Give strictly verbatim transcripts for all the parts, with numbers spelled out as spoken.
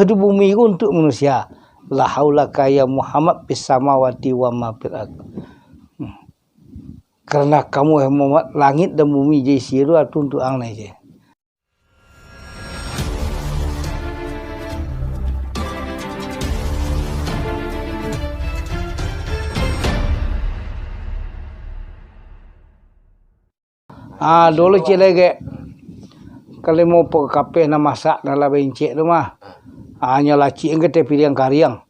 Di bumi ko untuak manusia. La haula ka ya Muhammad fis samawati wa ma fil ard. Hmm. Karena kamu, wahai Muhammad, langit dan bumi jadi isi tu untuak ang nai je. Ah, dulu ciek lai gek. Kalimo po kapeh nan masak nan lah baincek tu mah. Ah, nyo lacik ang ka tapiriang kariang.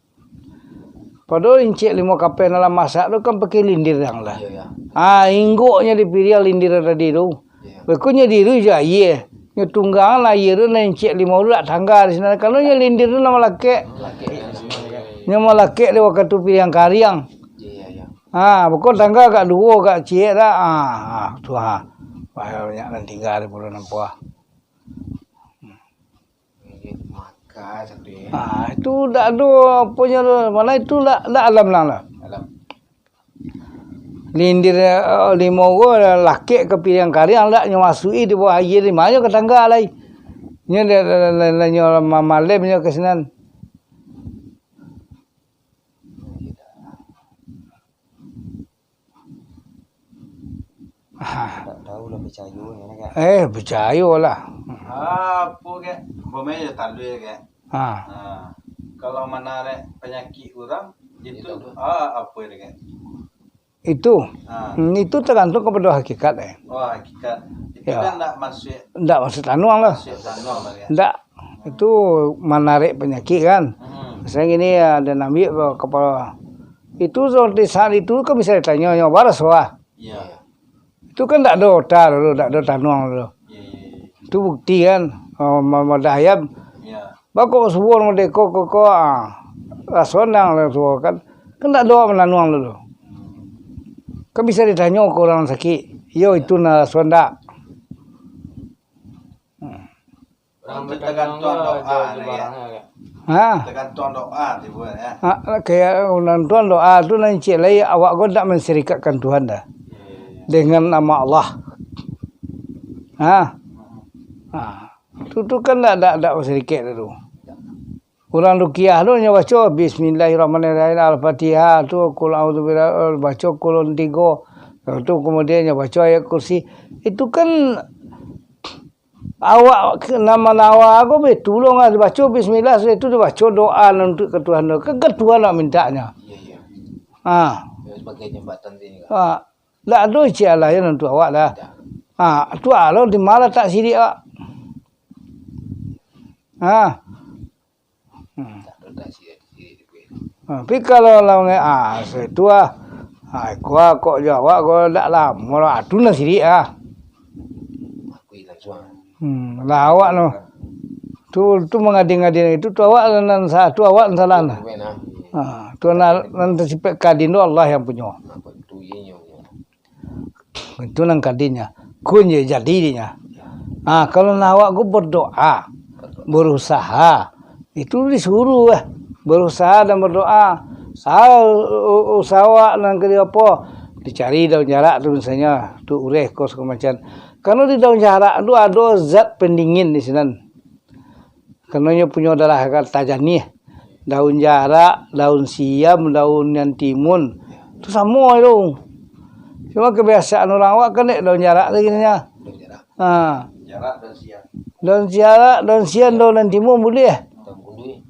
Padahal incek limo kapeh nan lah masak tu kan pakai lindir ang lah. Iyo, iyo. Ah, inggoknyo dipiriang lindir tadi tu. Iyo. Beko nyo diiruih jo aia. Nyo tunggang lah aia tu nan incek limo tu dak tangga di sinan. Kalau nyo lindir tu nan malakek. Malakek, iyo. Nyo malakek di wakatu piriang kariang. Iyo, iyo. Ha, beko tangga agak duo, agak ciek dak. Ah, ah, tu ha. Banyak nan tingga di bulan ampo ah. Ah, itu dak ado aponyo tu. Mana itu dak, dak alam lah. Alam. Lindir, eh, limo ko lakek ka piriang kariang dak, nyo masuki di bawah aia, di ma nyo ka tangga lai. Nyo, nyo mamalem nyo ka sinan. Ah. Tak tahu lah percaya ni kan. Eh, percayalah. Apo kek? Umpamanya yo talua kek. Ah. Ah. Kalau manarek panyakik urang, itu, ah, apo itu kek? Itu. Ah. Hmm, itu tergantung kepada hakikat, eh. Oh, hakikat. Itu kan ndak masuk. Ndak masuk tanuang lah. Masuk tanuang lah, ya. Ndak. Itu manarek panyakik kan. Hmm. Misalnya gini, ya, dan ambil ke kepala. Itu di saat itu kan bisa ditanyo, nyo baras wah. Iya. Itu kan ndak ado ota dulu, ndak ado tanuang dulu. Iya, iya, iya. Itu bukti kan, oh, ma-, madah ayam. Iya. Bako subuah merdeka ko, ko, ah. Raso nang lah subuah kan. Kan ndak ado mananuang dulu. Hmm. Kan bisa ditanyo ke urang sakik. Yo, itu nan raso ndak. Hmm. Urang itu tergantung doa, ya. Ha? Tergantung doa tibo, ya. Ha, kayak tergantung doa tu nan cik lai, awak ko dak mensyirikatkan Tuhan dah. Ya, ya, ya. Dengan nama Allah. Ha? Hmm. Ha. Tu, tu kan dak, dak, dak mensyirikat tu. Urang rukiah tu nyo baco Bismillahirrahmanirrahim, Al-Fatihah, tu Qul a'udzu birabbil, baco Qul tigo. Tu kemudian nyo baco ayat kursi. Itu kan awak ke-, nan manawa ko be tulung lah, dibaco bismillah, sudah itu dibaco doa nan untuak ka Tuhan tu. Kan ka Tuhan nak mintaknyo. Iya, iya. Ha. Ya, sebagai jembatan sini, kan. Ha. Ndak ado isi alah nan untuak awak dah. Tidak. Ha, tu alo di ma latak sirik awak. Ha. Hmm. Ha, tapi kalau lah, ah, itu ah. Ah, iko ah, kok jo awak ko dak lamo lah. Ah, tu nan sirik ah. Hmm, lah awak no. Tu, tu mangadi-ngadi itu, tu awak nan sa-, tu awak nan salah nah. Ha, tu nan, nan tasipek kadin tu Allah yang punyo. Itu nan kadinnyo. Kun je jadi dinyo. Ha, kalau nan awak ko berdoa, berusaha, itu disuruh lah. Berusaha dan berdoa. Sa-, u-, u-, usaha awak nan kadi apo? Dicari daun jarak tu misalnyo, tu ureh ko sagalo macam. Karano di daun jarak tu ado zat pendingin di sinan. Karano nyo punyo adalah kata janiah. Daun jarak, daun siam, daun nan timun. Tu samo tu. Cuma kebiasaan urang awak kan dek daun jarak tu gini nyo. Daun jarak. Ha. Jarak daun siam. Daun jarak, daun siam, daun nan timun buliah. Daun buluih.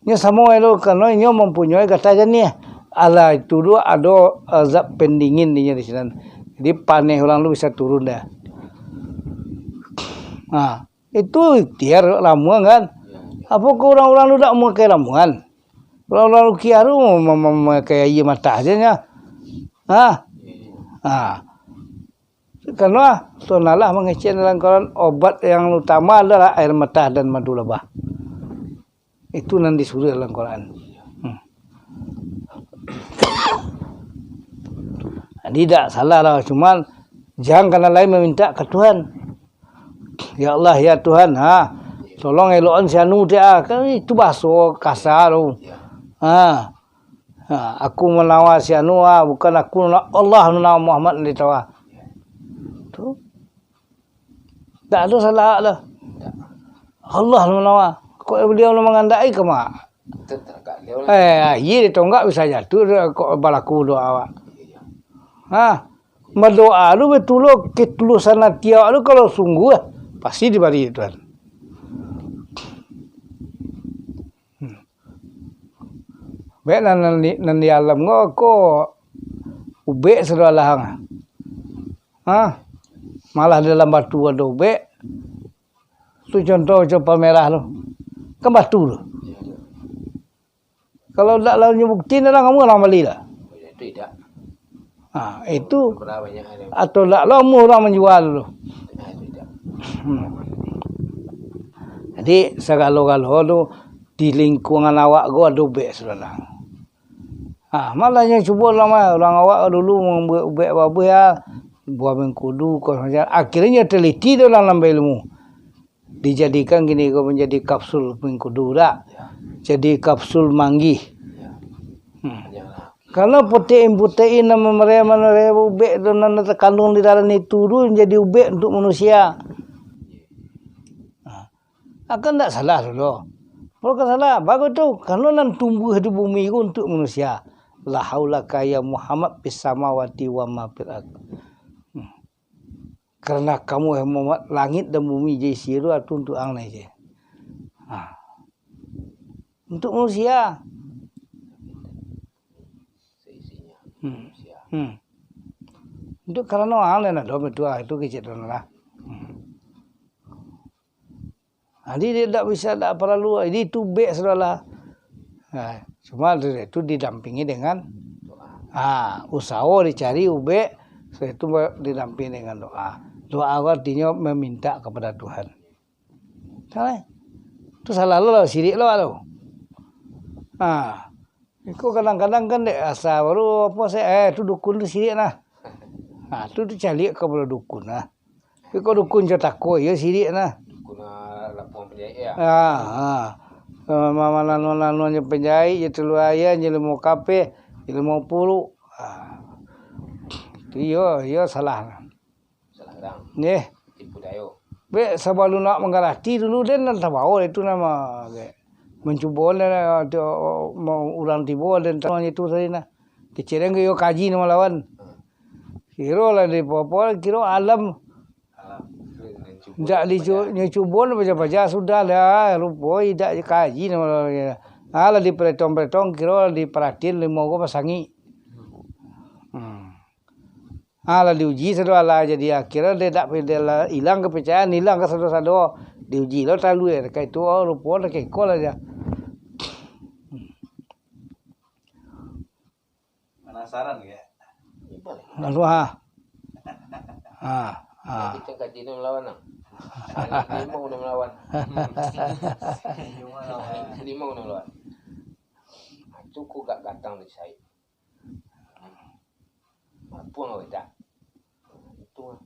Nyo samo tu, karano inyo mampunyoi kata janiah. Alah itu tu ado, eh, zat pendingin dinyo di sinan. Jadi paneh urang tu bisa turun dah. Ha. Itu ikhtiar ramuan kan. Apokoh urang-urang tu dak mamakai ramuan? Urang-urang rukiah tu mem-, mem-, mamakai aia matah aja nyo. Ha? Ha. Karano Tuhan Allah mangecek dalam Quran, obat yang utama adalah air matah dan madu labah. Itu nan disuruah dalam Quran. Hmm. Jadi, dak salah lah, cuman jan kana lain mamintak ka Tuhan. "Ya Allah, ya Tuhan, ha, tolong elokan si anu ti, ah." Kan itu bahaso kasar tu. Ha. Ha, aku manawa si anu, ah, bukan aku, Allah manawa Muhammad nan ditawa. Tu. Dak ado salah lah. Allah manawa. Kok baliau nan mangandaki ka ma? Eh, aia di tonggak bisa jatuah, kok balaku doa awak. Ha? Badoa tu batua lo, ketulusan ati awak tu kalau sungguah, pasti dibari Tuhan. Hmm. Bek nan, nan di, nan di alam ko, ko ubek sudah lah. Ha? Malah dalam batu ado ubek. Tu contoh macam pamerah tu. Kan batu tu. Kalau dak lah nyo bukti, dah kamu urang bali lah. Itu tidak. Ha, itu. Pernah banyak ada. Atau dak lah amuah urang manjual tu. Ah, itu tidak. Hmm. Jadi, sagalo-galo tu di lingkungan awak ko ado ubek, saudara. Ha, malah nyo cubo lah, mah, urang awak dulu mambuek ubek babuih, ah, buah mingkudu, ko macam. Akhirnyo teliti tu urang nambah ilmu. Dijadikan kini ko manjadi kapsul mingkudu dak? Jadi kapsul manggih. Hmm. Karano protein-protein nan mamariah-mariah ubek tu nan takanduang di dalam itu tu manjadi ubek untuak manusia. Ha. Akan ndak salah tu doh. Kalau ka salah, bagus tu. Karano nan tumbuah di bumi tu untuak manusia. La haula ka ya Muhammad fis samawati wa ma fil ard. Hmm. Karano kamu, eh, Muhammad, langik dan bumi jo isi tu, ah, tu untuak ang nai je. Ha. Untuak manusia. Hmm. Hmm. Untuak karano ang nai ado batua, itu kecek tu lah. Hmm. Jadi, dia dak bisa, dak paralu. Jadi, itu ubek sudah lah. Nah, cuma dari itu didampingi dengan, ah, usaho dicari ubek, sudah itu ba-, didampingi dengan doa. Doa tu artinyo meminta kepada Tuhan. Salah. Tu salah lo lah, sirik lo tu. Nah, iko kadang-kadang kan dek asa baru apo se, eh, tu dukun tu sirik nah. Nah, tu dicaliak kepada dukun nah. Iko dukun jo tako, iyo sirik nah. Dukun, ah, lapuang panjaik, ya? Ah, ah. Mama nanuan-nanuan jo panjaik, jo talua ayam, jo limau kapeh, jo limau puruk. Ah. Tu iyo, iyo salah. Salah urang. Neh. Tipu dayo. Be, sabalun nak manggarati dulu, den nan tabao itu nama, ge. Mancubo den, ah, tu, mau urang tibo, den tahu itu tadi nah. Kecil den iyo kaji nama lawan. Hmm. Kiro lah di popo, kiro alam. Alam. Ndak dicu-, nyo cubo, baca-baca, sudah lah, rupo indak kaji namo. Ah, lah diparetong-paretong, kiro lah diparatin limau ko basangik. Hmm. Ah, lah diuji sado, alah jadi akhirnyo dia dak, dia lah ilang kaparcayaan, ilang kasado-sado. Diuji lo talua, ka itu, oh, rupo lah keko lah dia. Panasaran, ya? Lalu, ha. Ha, ha. Kita kaji ni melawan, nah. Lima guna melawan. Lima guna melawan. Itu ku gak gatang di Said. Mampu awak tak? Itu lah.